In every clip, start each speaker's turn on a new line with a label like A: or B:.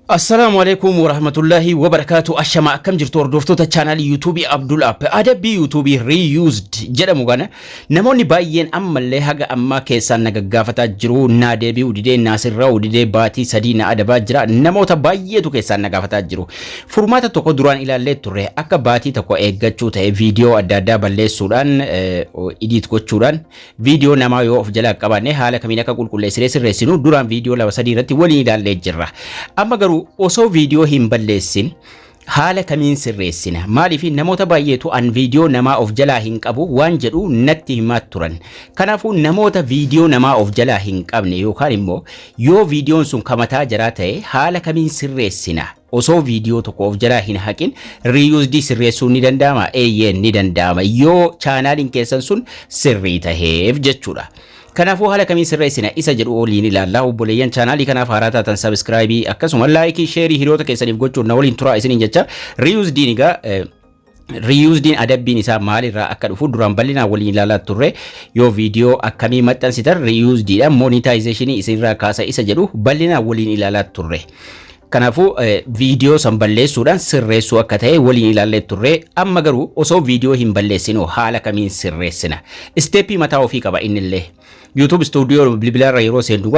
A: Assalaamu alaikum warahmatullahi wabarakaatu. Ashama, akkam jirtu hordoftoota chaanaalii Yuutuubii Abdul App? Adabbii Yuutuubii Reused jedhamu kana namoonni baay'een ammallee haga ammaa keessaan na gaggaafataa jiru. Naa deebi'uu didee, naa sirraa'uu didee, baatii 3 na adabaa jira. Namoota baay'eetu keessaan na gaafataa jiru. Furmaata tokko duraan ilaallee turre, akka baatii 1 eeggachuu ta'e, viidiyoo adda addaa balleessuudhaan, edit gochuudhaan, viidiyoo namaa yoo of jalaa qabaanne haala kamiin akka qulqulleessinee sirreessinu duraan viidiyoo lama sadii irratti waliin ilaallee jirra. Amma garuu osoo viidiyoo hin balleessin haala kamiin sirreessina? Maaliif namoota baay'eetu an viidiyoo namaa of jalaa hin qabu waan jedhu natti himaa turan. Kanaafuu namoota viidiyoo namaa of jalaa hin qabne yookaan immoo yoo viidiyoon sun kamataa jaraa ta'e haala kamiin sirreessina? Osoo viidiyoo tokko of jalaa hin haqin reused sirreessuun ni danda'ama? Eeyyeen, ni danda'ama. Yoo chaanaaliin keessan sun sirrii taheef jechuudha. Kanaafuu haala kamiin sirreessina isa jedhu waliin ilaalla. Obboleeyyan chaanaalii kanaaf haaraa taatan subscribe, akkasuma like, share hiriyoota keessaniif gochuun na waliin turaa isiniin jecha. Reusedin egaa, Reusedin adabbiin isaa maalirraa akka dhufu duraan bal'inaan waliin ilaalaa turre. Yoo viidiyoo akkamii maxxansitan reusedidha monetization isinirraa kaasa isa jedhu bal'inaan waliin ilaalaa turre. Kanaafuu viidiyoo san balleessuudhaan sirreessuu akka ta'e waliin ilaallee turre. Amma garuu osoo viidiyoo hin balleessinu haala kamiin sirreessina? Step mataa ofii qaba innillee. YouTube Studio bilbilarra yeroo seennu,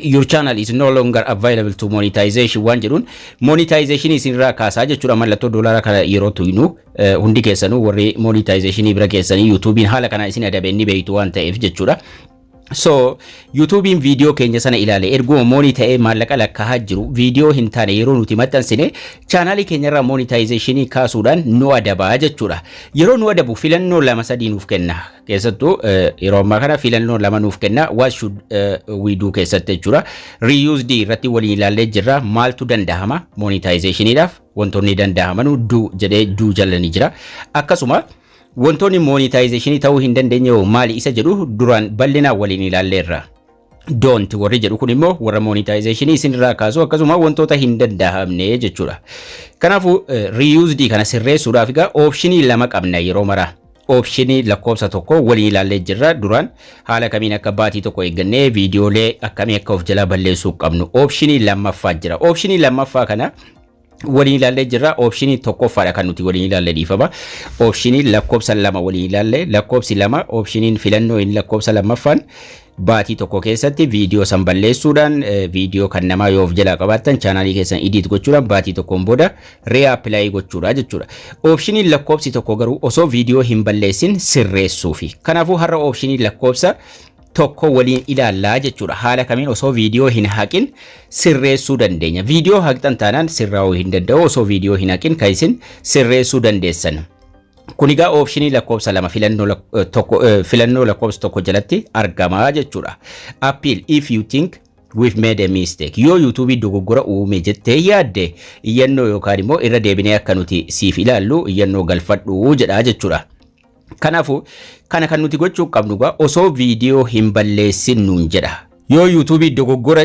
A: "Your channel is no longer available to monetization" waan jedhuun monetization isinirraa kaasaa jechuudha. Mallattoo doolaara kana yeroo tuynu, hundi keessanuu warri monetization bira keessanii YouTubein haala kana isin adabe ni beektu waan ta'eef jechuudha. So YouTubein viidiyoo keenya sana ilaale, erguma money ta'ee maallaqa lakkaa'aa jiru viidiyoo hin taane yeroo nuti maxxansine, chaanaalii keenyarraa monetization kaasuudhaan nu adabaa jechuudha. Yeroo nu adabu filannoo lama sadii nuuf kenna. Keessattuu yeroo ammaa kana filannoo lama nuuf kenna "What should we do" keessatti jechuudha. Reused irratti waliin ilaallee jirra. Maaltu danda'ama? Monetizationiidhaaf wantoonni danda'aman do jedhee do jalanii jira. Akkasuma wantoonni monetization ta'uu hin dandeenye hoo maali isa jedhu duraan bal'inaan waliin ilaalleerra. Don't warri jedhu kun immoo warra monetization isinirraa kaasu, akkasuma wantoota hin danda'amne jechuudha. Kanaafuu reused kana sirreessuudhaaf egaa option lama qabna yeroo maraa. Option lakkoofsa 1 waliin ilaallee jirra duraan, haala kamiin akka baatii 1 eeggannee viidiyoolee akkamii akka of jalaa balleessuu qabnu. Option lammaffaa jira. Option lammaffaa kana waliin ilaallee jirra. Option tokkoffaadha kan nuti waliin ilaalle, dhiifama. Option lakkoofsa 2 waliin ilaalle. Lakkoofsi 2, optioniin filannoo inni lakkoofsa lammaffaan, baatii 1 keessatti viidiyoo san balleessuudhaan, viidiyoo kan namaa yoo of jalaa qabaattan chaanaalii keessan edit gochuudhaan baatii 1n booda reapply gochuudha jechuudha. Optioniin lakkoofsi 1 garuu osoo viidiyoo hin balleessin sirreessuufi. Kanaafuu har'a option lakkoofsa 1 waliin ilaallaa jechuudha. Haala kamiin osoo viidiyoo hin haqin sirreessuu dandeenya? Viidiyoo haqxan taanaan sirraa'uu hin danda'u, osoo viidiyoo hin haqin kan isin sirreessuu dandeessan. Kun egaa option lakkoofsa 2, filannoo 1, filannoo lakkoofsa 1 jalatti argamaa jechuudha. Appeal if you think we've made a mistake. Yoo YouTubeii dogoggora uume jettee yaadde, iyyannoo yookaan immoo irra deebinee akka nuti siif ilaallu iyyannoo galfadhu jedha jechuudha. Kanaafuu kana kan nuti gochuu qabnu egaa osoo viidiyoo hin balleessin nuun jedha. Yoo Yuutuubii dogoggora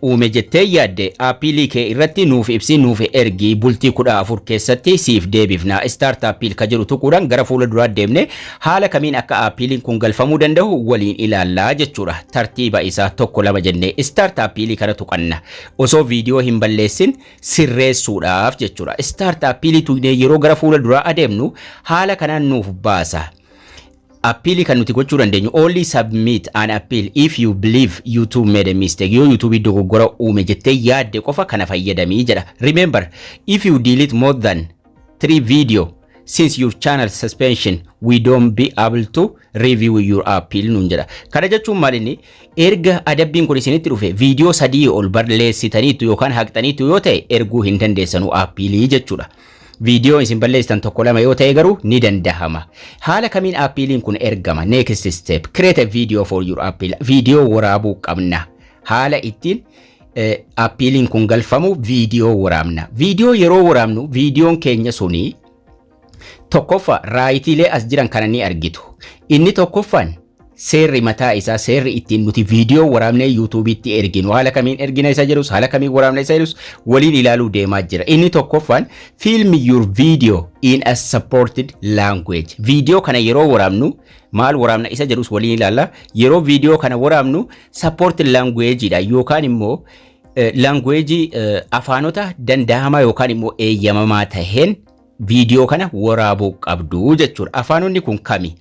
A: uume jettee yaadde, appeal kee irratti nuuf ibsi, nuuf ergi, bultii 14 keessatti siif deebifna. Start appeal ka jedhu tuquudhaan gara fuula duraa deemne haala kamiin akka appealiin kun galfamuu danda'u waliin ilaallaa jechuudha. Tartiiba isaa tokko lama jennee start appeal kana tuqanna. Osoo viidiyoo hin balleessin sirreessuudhaaf jechuudha. Start appeal tuqnee yeroo gara fuula duraa adeemnu haala kanaan nuuf baasa. Appeal kan nuti gochuu dandeenyu, only submit an appeal if you believe YouTube made a mistake. Yoo YouTube dogoggora uume jettee yaadde qofa kana fayyadamii jedha. Remember, if you delete more than three video since your channel suspension, we don't be able to review your appeal nuun jedha. Kana jechuun maal? Inni erga adabbiin kun isinitti dhufe viidiyoo 3 ol balleessitaniitu yookaan haqxaniitu yoo ta'e, erguu hin dandeessanu appeal jechuudha. Viidiyoo isin balleessitan tokko lama yoo ta'e garuu ni dandahama. Haala kamiin appealiin kun ergama? Next step, create a video for your appeal. Viidiyoo waraabuu qabna. Haala ittiin appealiin kun galfamu viidiyoo waraabna. Viidiyoo yeroo waraabnu, viidiyoon keenya suni tokkoffaa rightiilee as jiran kana ni argitu. Inni tokkoffaan seerri mataa isaa, seerri ittiin nuti viidiyoo waraabnee Yuutuubiitti erginu haala kamiin ergina isa jedhus, haala kamiin waraabna isa jedhus waliin ilaaluu deemaa jira. Inni tokkoffaan film your video in a supported language. Viidiyoo kana yeroo waraabnu maal waraabna isa jedhus waliin ilaalla. Yeroo viidiyoo kana waraabnu supported language dha yookaan immoo Language, afaanota danda'amaa yookaan immoo eeyyamamaa taheen viidiyoo kana waraabuu qabdu jechuudha. Afaanonni kun kami?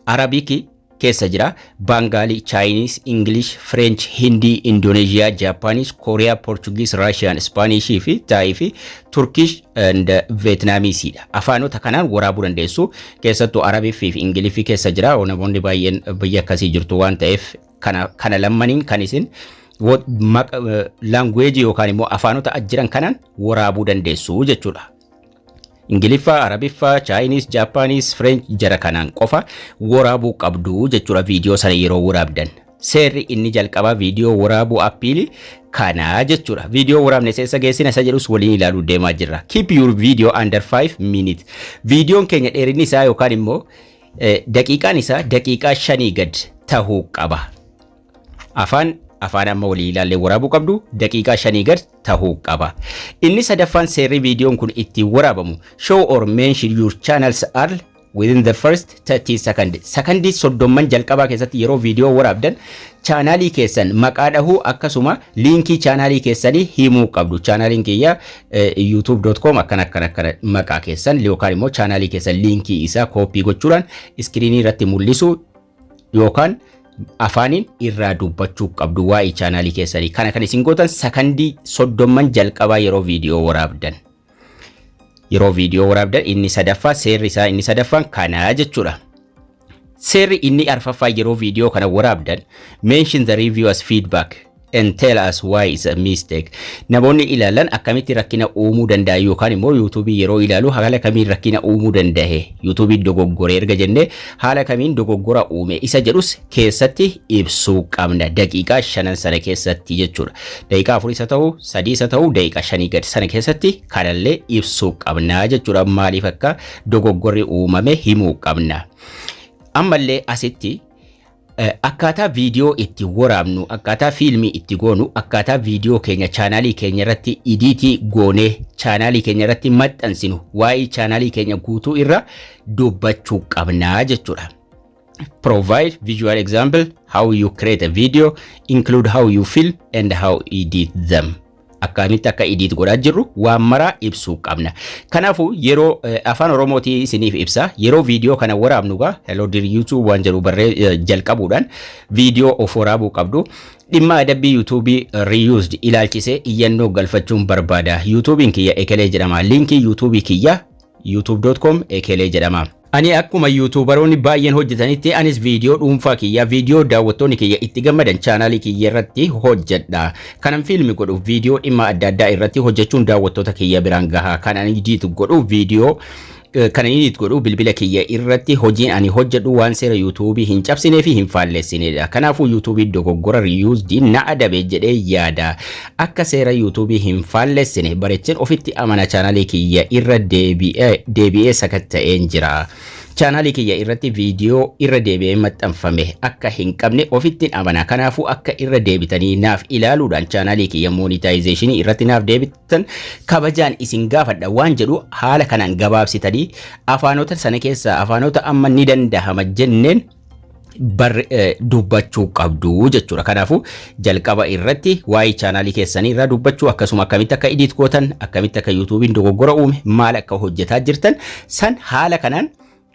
A: Arabic keessa jira. Baangaalii, Chinese, English, French, Hindii, Indoneeziyaa, Japanese, Kooriyaa, Portuguese, Russian, Ispaanishii fi Taayii fi Turkish and Vietnameseiidha. Afaanota kanaan waraabuu dandeessu. Keessattuu Arabii fi Ingiliffii keessa jira. Namoonni baay'een biyya akkasii jirtu waan ta'eef, kana lammaniin kan isin language yookaan immoo afaanota jiran kanaan waraabuu dandeessu jechuudha. Ingiliffaa, Arabiffaa, Chinese, Japanese, French, jara kanaan qofa waraabuu qabdu jechuudha viidiyoo sana yeroo waraabdan. Seerri inni jalqabaa viidiyoo waraabuu appeal kanaa jechuudha. Viidiyoo waraabne seessa geessina isa jedhus waliin ilaaluu deemaa jirra. Keep your video under 5 minutes. Viidiyoon keenya dheerinni isaa yookaan immoo daqiiqaan isaa daqiiqaa 5 gad tahuu qaba. Afaan amma walii ilaallee waraabuu qabdu daqiiqaa 5 gad tahuu qaba. Inni sadaffaan seerri viidiyoon kun ittiin waraabamu, show or mention your channels URL within the first 30 second. Sakandii 30n jalqabaa keessatti yeroo viidiyoo waraabdan chaanaalii keessan maqaa dhahuu, akkasuma liinkii chaanaalii keessanii himuu qabdu. Chaanaaliin kiyya youtube.com akkana akkana akkana, maqaa keessan yookaan immoo chaanaalii keessan liinkii isaa copy gochuudhaan iskiriinii irratti mul'isu yookaan afaaniin irraa dubbachuu qabdu waa'ee chaanaalii keessanii. Kana kan isin gootan sakandii 30n jalqabaa yeroo viidiyoo waraabdan. Yeroo viidiyoo waraabdan inni sadaffaa, seerri isaa inni sadaffaan kanaa jechuudha. Seerri inni arfaffaa, yeroo viidiyoo kana waraabdan, mention the review as feedback and tell us why it's a mistake. Namoonni ilaalan akkamitti rakkina uumuu danda'a, yookaan immoo yuutuubii yeroo ilaalu haala kamiin rakkina uumuu danda'e, yuutuubii dogoggore erga jennee haala kamiin dogoggora uume isa jedhus keessatti ibsuu qabna daqiiqaa 5n sana keessatti jechuudha. Daqiiqaa 4 isa ta'u, 3 isa ta'u, daqiiqaa 5 gadi sana keessatti kanallee ibsuu qabna jechuudha. Maaliif akka dogoggorri uumame himuu qabna. Ammallee asitti akkaataa viidiyoo itti waraabnu, akkaataa fiilmii itti goonu, akkaataa viidiyoo keenya chaanaalii keenya irratti edit goonee chaanaalii keenya irratti maxxansinu, waa'ee chaanaalii keenya guutuu irra dubbachuu qabnaa jechuudha. Provide visual example how you create a video, include how you film and how edit them. Akkamitti akka edit godhaa jirru waan maraa ibsuu qabna. Kanaafuu yeroo afaan Oromootii isiniif ibsa. Yeroo viidiyoo kana waraabnu gaa, "Hello dear YouTube" waan jedhu barree jalqabuudhaan viidiyoo of waraabuu qabdu. Dhimma adabbii yuutuubii reused ilaalchisee iyyannoo galfachuun barbaada. Yuutuubiin kiyya ekelee jedhama. Liinkii yuutuubii kiyya youtube.com ekelee jedhama. Ani akkuma yuutuubaroonni baay'een hojjetanitti anis viidiyoo dhuunfaa kiyya, viidiyoo daawwattoonni kiyya itti gammadan chaanaalii kiyya irratti hojjedha. Kanan fiilmi godhuuf viidiyoo dhimma adda addaa irratti hojjechuun daawwattoota kiyya biraan gaha. Kanan edit godhuuf viidiyoo kana edit godhu bilbila kiyya irratti. Hojiin ani hojjedhu waan seera yuutuubii hin cabsinee fi hin faallessinedha. Kanaafuu yuutuubii dogoggora reused na adabe jedhee yaada. Akka seera yuutuubii hin faallessine bareecheen ofitti amana, chaanaalii kiyya irra deebi'ee sakatta'een jira. Chaanaalii kiyya irratti viidiyoo irra deebi'ee maxxanfame akka hin qabne ofittiin amana. Kanaafuu akka irra deebitanii naaf ilaaluudhaan chaanaalii kiyya monetization irratti naaf deebitan kabajaan isin gaafadha waan jedhu haala kanaan gabaabsitanii afaanota sana keessaa afaanota amma ni dandahama jenneen bar dubbachuu qabdu jechuudha. Kanaafuu jalqaba irratti waa'ee chaanaalii keessanii irraa dubbachuu, akkasuma akkamitti akka edit gootan, akkamitti akka yuutuubiin dogoggora uume, maal akka hojjetaa jirtan san haala kanaan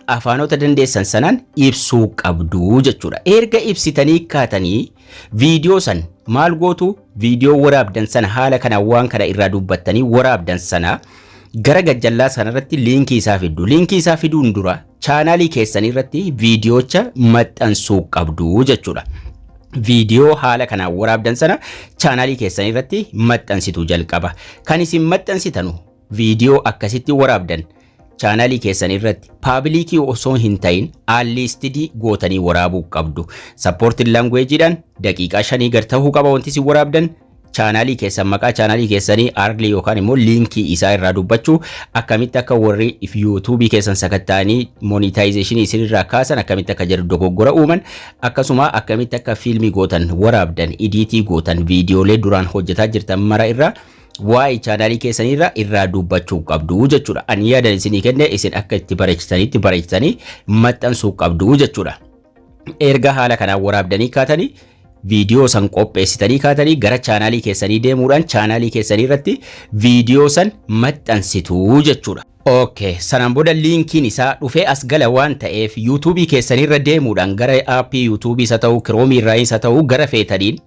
A: afaanota dandeessan sanaan ibsuu qabdu jechuudha. Erga ibsitanii kaatanii viidiyoo san maal gootu? Viidiyoo waraabdan sana haala kanaan waan kana irraa dubbattanii waraabdan sana gara gajjallaa sanarratti liinkii isaa fiddu. Liinkii isaa fiduun dura chaanaalii keessan irratti viidiyoocha maxxansuu qabdu jechuudha. Viidiyoo haala kanaan waraabdan sana chaanaalii keessan irratti maxxansitu jalqaba. Kan isin maxxansitanu viidiyoo akkasitti waraabdan chaanaalii keessan irratti public osoo hin ta'in unlisted gootanii waraabuu qabdu. Supported languageiidhaan daqiiqaa 5 gad ta'uu qaba wanti isin waraabdan. Chaanaalii keessan, maqaa chaanaalii keessanii URL yookaan immoo liinkii isaa irraa dubbachuu, akkamitti akka warri yuutuubii keessan sakatta'anii monetization isinirraa kaasan, akkamitti akka jedhu dogoggora uuman, akkasuma akkamitti akka fiilmii gootan, waraabdan, edit gootan, viidiyoolee duraan hojjetaa jirtan mara irraa waa'ee chaanaalii keessaniirra irraa dubbachuu qabdu jechuudha. Ani yaadan isinii kenne, isin akka itti bareechisanitti bareechisanii maxxansuu qabdu jechuudha. Erga haala kanaan waraabdanii kaatanii Viidiyoo san qopheessitanii kaatanii gara chaanaalii keessanii deemuudhaan chaanaalii keessanii irratti viidiyoo san maxxansitu jechuudha. Okay, sanaan booda liinkiin isaa dhufee as gala waan ta'eef, yuutuubii keessanirra deemuudhaan gara aappii yuutuubii isa ta'uu, kiroomii irraa isa ta'uu, gara feetaniin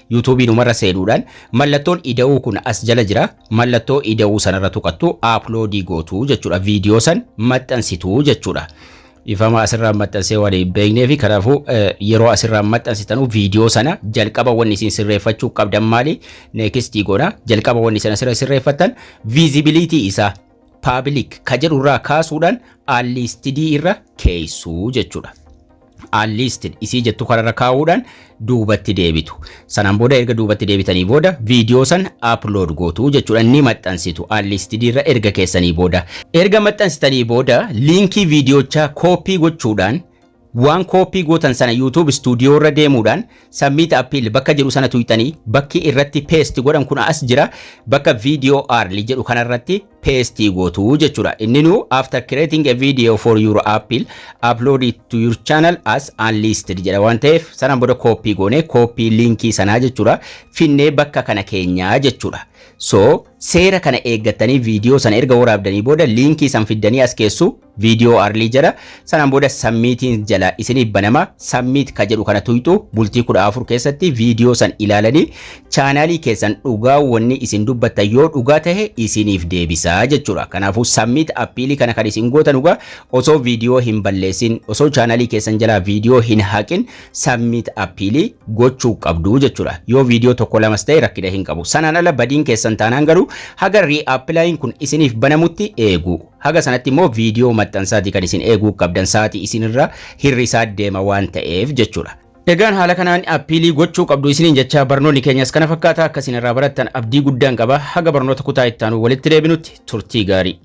A: yuutuubii numarra seenuudhaan mallattoon ida'uu kun as jala jira. Mallattoo ida'uu sanarra tuqattu, upload gootu jechuudha. Viidiyoo san maxxansitu jechuudha. Ifama asirraa maxxansee waan hin beeknee fi kanaafuu yeroo asirraa maxxansitanuu viidiyoo sana jalqaba wanni isin sirreeffachuu qabdan maali? Next goona. Jalqaba wanni isin asirra sirreeffattan visibility isaa public ka jedhu irraa kaasuudhaan unlisted irra keessuu jechuudha. Unlisted isii jettu kanarra kaa'uudhaan duubatti deebitu. Sanaan booda erga duubatti deebitanii booda viidiyoo san upload gootu jechuudha. Ni maxxansitu unlisted irra erga keessanii booda. Erga maxxansitanii booda liinkii viidiyochaa copy gochuudhaan, waan copy gootan sana YouTube Studio irra deemuudhaan submit appeal bakka jedhu sana tuqxanii, bakki irratti paste godhan kun as jira, bakka video URL jedhu kanarratti paste gootu jechuudha. Inni nu "After creating a video for your appeal, upload it to your channel as unlisted" jedha waan ta'eef, sanaan booda copy goone, copy linkii sanaa jechuudha, finnee bakka kana keenyaa jechuudha. So seera kana eeggattanii viidiyoo sana erga waraabdanii booda liinkii san fiddanii as keessu, video URL jedha. Sanaan booda submitiin jala isiniif banama. Submit ka jedhu kana tuyxu. Bultii 14 keessatti viidiyoo san ilaalanii chaanaalii keessan dhugaa wanni isin dubbattan yoo dhugaa tahe isiniif deebisaa jechuudha. Kanaafuu submit appeal kana kan isin gootan dhugaa osoo viidiyoo hin balleessin, osoo chaanaalii keessan jalaa viidiyoo hin haqin submit appeal gochuu qabdu jechuudha. Yoo viidiyoo tokko lamas ta'e rakkina hin qabu. Sanaan ala badiin keessan taanaan garuu haga re-applyin kun isiniif banamutti eegu. Haga sanatti immoo viidiyoo maxxansaati kan isin eeguu qabdan, sa'aatii isinirra hirrisaa deema waan ta'eef jechuudha. Egaan haala kanaan appeal gochuu qabdu isiniin jecha, barnoonni keenyas kana fakkaata. Akka isin irraa barattan abdii guddaan qaba. Haga barnoota kutaa ittaanu walitti deebinutti turtii gaarii.